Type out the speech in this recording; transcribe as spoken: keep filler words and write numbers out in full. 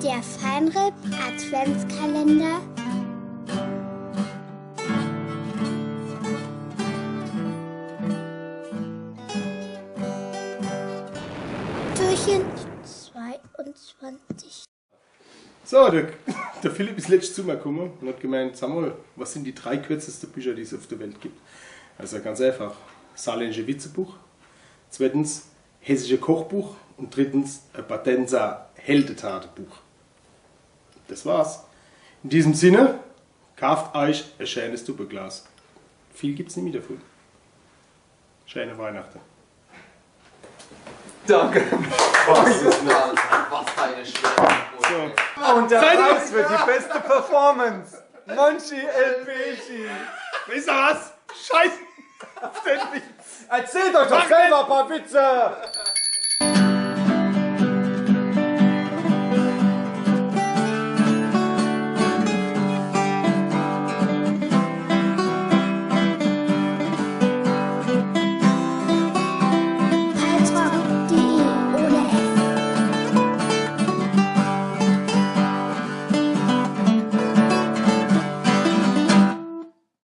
Der Feinripp Adventskalender. Türchen zweiundzwanzig. So, der, der Philipp is letzt zu mir kumme un hat gemeint: „Sag mol, was sin die drei kürzeste Bücher, die es uff der Welt gibt?“ Also ganz einfach: Saarländische Witzebuch, zweitens Hessische Kochbuch un drittens e Badenser Heldetatebuch. Das war's. In diesem Sinne, kauft eich e scheenes Duppeglas. Viel gibt's nimmi davun. Scheene Weihnachte. Danke. Was ist das? Was eine schwere Geburt. Und der Preis für die beste Performance. Monchi Elbegi. Wisst ihr was? Scheiße! Ständig. Erzählt euch doch selber ein paar Witze.